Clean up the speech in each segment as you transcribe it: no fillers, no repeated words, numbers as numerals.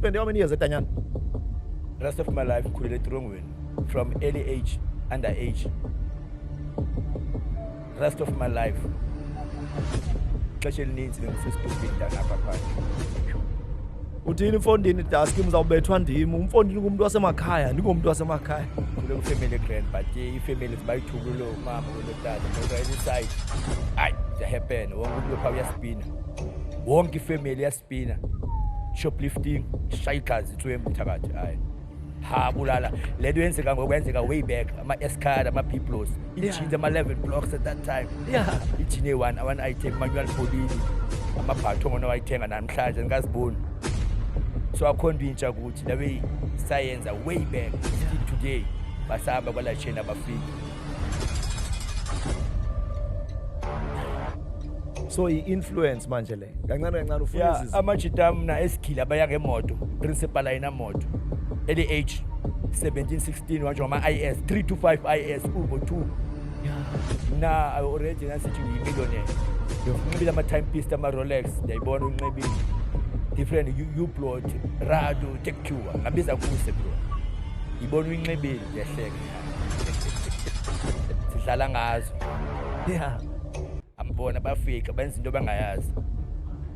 Spend how many years etanyana? Rest of my life ngikhulele etrongweni from early age, under age. Rest of my life. Ixesha elininzi bengisesitupini ndanapha phandle. Uthini mfondini daski, uzawubethwa ndim. Umfondini ngumntu wasemakhaya, ndingumntu wasemakhaya. Khule kwifamily grand, but ke ifamily zibayithukulo umama kulo tata, kodwa any side hayi ziyahappen. Wonke umuntu phaa uyaspina, wonke ifamily iyaspina. Shoplifting, shaya igazi, itswembu, mthakathi. Hayi, ha, bulala. Le nto yenzeka ngoku yenzeka way back, ama-escard, ama-biblos, ijini, ama-11 blocks at that time. Ijini eyi-one, one item, manual polini, amabhathongo onowayithenga namhlanje ndingaziboni. So akho nto intsha kuthi, le way sayenza way back, still today basahamba kwala chain, abafiki. So i-influence manje le kancane kancane ufuna izizinto. Amajita mna esikhila baya ngemoto, principal ayinamoto. Early age 17, 16 wanje ngama-IS 3 to 5 IS ubo 2. Mna I already nasithi ngiyimillionaire. Unxibile ama-timepiece, ama-Rolex, ndiyayibona unxibile different Hublot, Rado, Tectua, ngabiza kuse bro, ngibona uyinxibile, ndiyahleka, sidlala ngazo. Ambona bafika benza into abangayazi.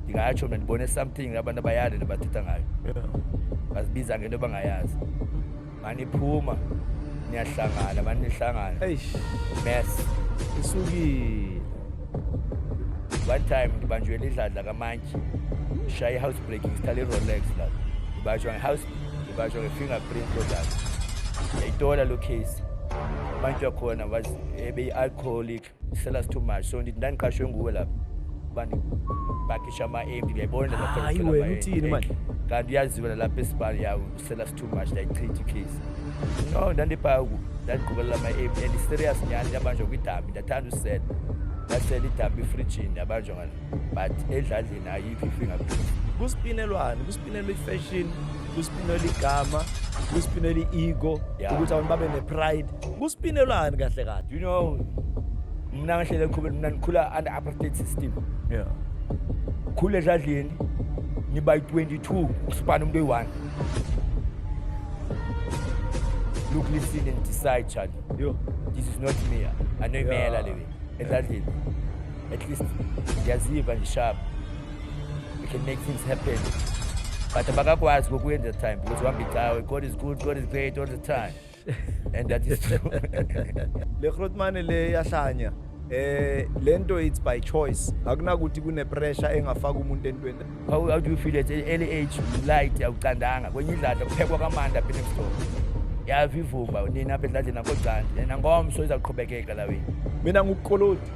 Ndingatsho mna ndibone something abantu abayali nabathetha ngayo. Bazibiza ngento abangayazi. Maniphuma niyahlangana, manihlangana. Eish. Mess. Isukile. One time ngibanjwe idladla kamantyi, shaya i-house breaking, sithala i-Rolex lapho. Ngibanjwa nge-house, ngibanjwa nge-fingerprint lodlala. Yayitola lo case. Mantyi wakhona was ebeyi-alcoholic, sell us too much. So ndithi ndandiqashwe nguwe lapho uba ndipakisha ama-empty, ndiyayibona le nto. Hayi wena, uthini manje? Kanti uyaziwa nalapha esibani yawo, sell us too much, ndayichitha icase. No, ndandiphaa ndandiqhubelela ama-empty and serious nyhani, ndabanjwa kwidambi, ndathanda usela. Ndasela idambi efrijini, ndabanjwa ngalo. But edladleni ayikho i-fingerprint. Kuspinelwane, kuspinelwa i-fashion, kuspinelwa igama, kuspinelwa i-ego, ukuthi abantu babe ne-pride. Kuspinelwane kahle kahle. You know, mna ngihlele ekhubeni, mna ndikhula under apartheid system. Khula edladleni niba yi-22 kusipana umuntu oyi-1. Look, listen and decide, Charlie. Yo. This is not me. Anoyimela le way. Edladleni. At least ndiyaziva ndisharp. We can make things happen. But abakakwazi ngokuyenza time because uhamba icawe, God is good, God is great all the time. And that is true. Le Grootman le yahlanya. Lento it's by choice. Akunakuthi kune pressure engafaka umuntu entweni. How do you feel at early age light awucandanga kwenye idladla kuphekwa kamandi apha next door. Yava ivumba nina apha edladleni akho candi. Nangomso izawuqhubekeka la way. Mina ngukoloti.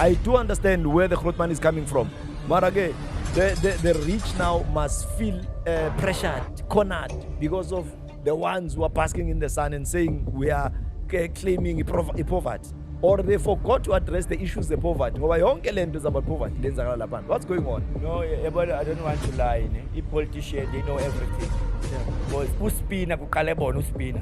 I do understand where the Grootman is coming from. Mara ke the rich now must feel pressured, cornered because of the ones who are basking in the sun and saying we are claiming poverty. Or they forgot to address the issues of poverty. Ngoba yonke le nto is about poverty lenzakala lapha. What's going on? No, yabona, I don't want to lie. Ne? I-politician, they know everything. Because uspina kuqale bona uspina.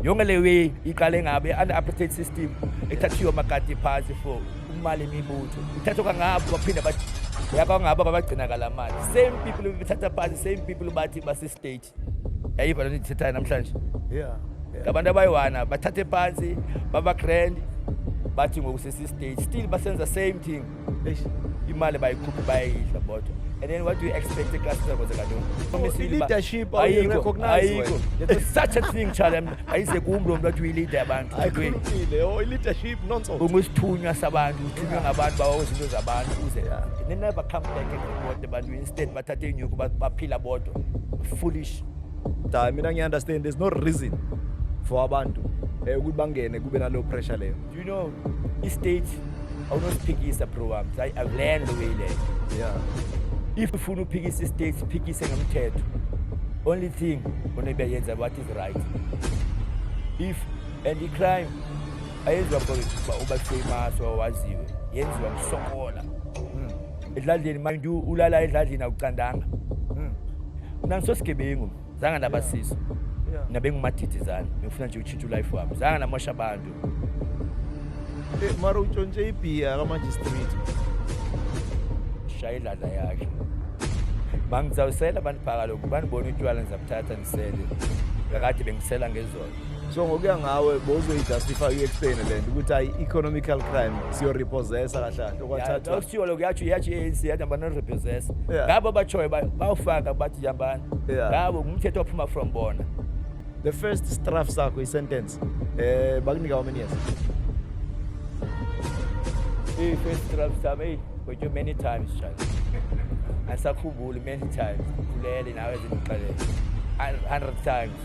Yonke le way iqale ngabe under apartheid system ethathiwe amakati phansi for umali imibutho. Ithathwa kangabo baphinda bathi yakangabo abagcina kalamali. Same people bethatha phansi, same people bathi base state. Yayiva lento ndithethayo namhlanje. Ngabantu abayi-one bathathe phansi baba grand bathi ngoku sesi state, still basenza same thing. Eish. Imali bayikhuphe bayayidla bodwa. And then what do you expect eklasini kwenzeka ntoni? Oh, i-leadership Ayikho, awuyi-recognize ayikho. wena. There's such a thing, Charlie. Ayize kum lo mntu athi uyi-leader yabantu. Ayikhulumile. Oh, i-leadership nonsense. Ungusithunywa sabantu, uthunywa ngabantu bawazi izinto zabantu uze. They never come back and report abantu. Instead bathathe inyuku baphila bodwa. Foolish. Hayi, mina ngiya-understand there's no reason for abantu ukuthi bangene kube naleyo pressure leyo. Do you know i-state awunosiphikisa bro wami. I've learned the way leyo. If ufuna uphikisa i-state, siphikise ngomthetho. Only thing onobe yenza what is right. If and i-crime ayenziwa for uba famous or waziwe, yenziwa kusokola. Edladleni mind you, ulala edladleni awucandanga. Mina ngisosigebengu, zange nabasiso. Mina bengumadidizane, ngifuna nje utshintsha ulife wami. Zange namosha abantu. Mara utshontshe ibhiya kaMagistrate. Shaya idladla yakhe. Bangizawusela abantu phaa kaloku, bandibona utywala ndizabuthatha ndisele. Kakade bengisela ngezolo. So ngokuya ngawe bowuzoyi-justify, uyi-explain le nto ukuthi hayi, economical crime, siyorepossessa kahle kahle okwathathwa. Kuthiwa lokhu yatsho, yatsho i-ANC yathi hambani nirepossessa. Yeah. Ngabo batshoyo bawufaka bathi hambani. Yeah. Ngabo ngumthetho ophuma from bona. The first straf sakho, i-sentence, bakunika how many years? I-first draft sami, eyi, gwetywe many times, child. Andisakhumbuli many times. Khulele nawe zindixelele. 100 times.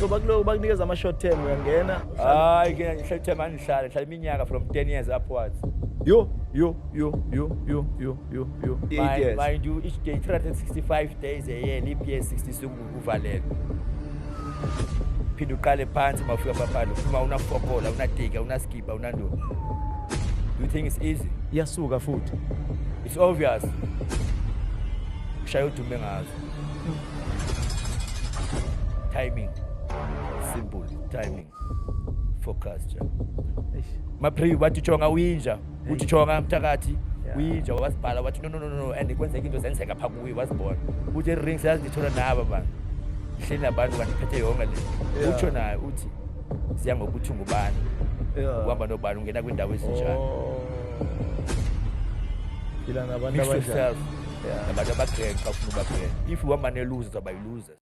So bakuloku bakunikeza ama-short term, uyangena Hayi ke, ngihlala term andihlale, ngihlala iminyaka from 10 years upwards. Yo yo yo yo yo yo yo yo, 8 Mind, years. mind you, each day 365 days a year, leap year 60 uvalelwe. Phinde uqale phansi mawufika phaphandle, uphuma unafokola, unatiki, unaskipa, unantoni. Do you think it's easy? Iyasuka futhi. It's obvious. Ushaya udume ngazo. Timing. Simple timing. Focus nje. Eish. Ma-pre bathi jonga uyinja, uthi jonga mthakathi. Yeah. Uyinja wasibhala wathi no no no no and kwenzeka into zenzeka phaa kuye wasibona. Uthi ring siyazi ndithola naba bantu. Hleli nabantu kanti phethe yonke le. Yeah. Utsho naye uthi siya ngokuthi ngubani. Yeah. Uhamba nobani, ungena kwiindawo ezinjani. Oh. Phila nabantu Mix abanjani. yourself. Yeah. Nabantu abagrand xa ufuna uba grand. If uhamba ne-loser uzawuba yi-loser.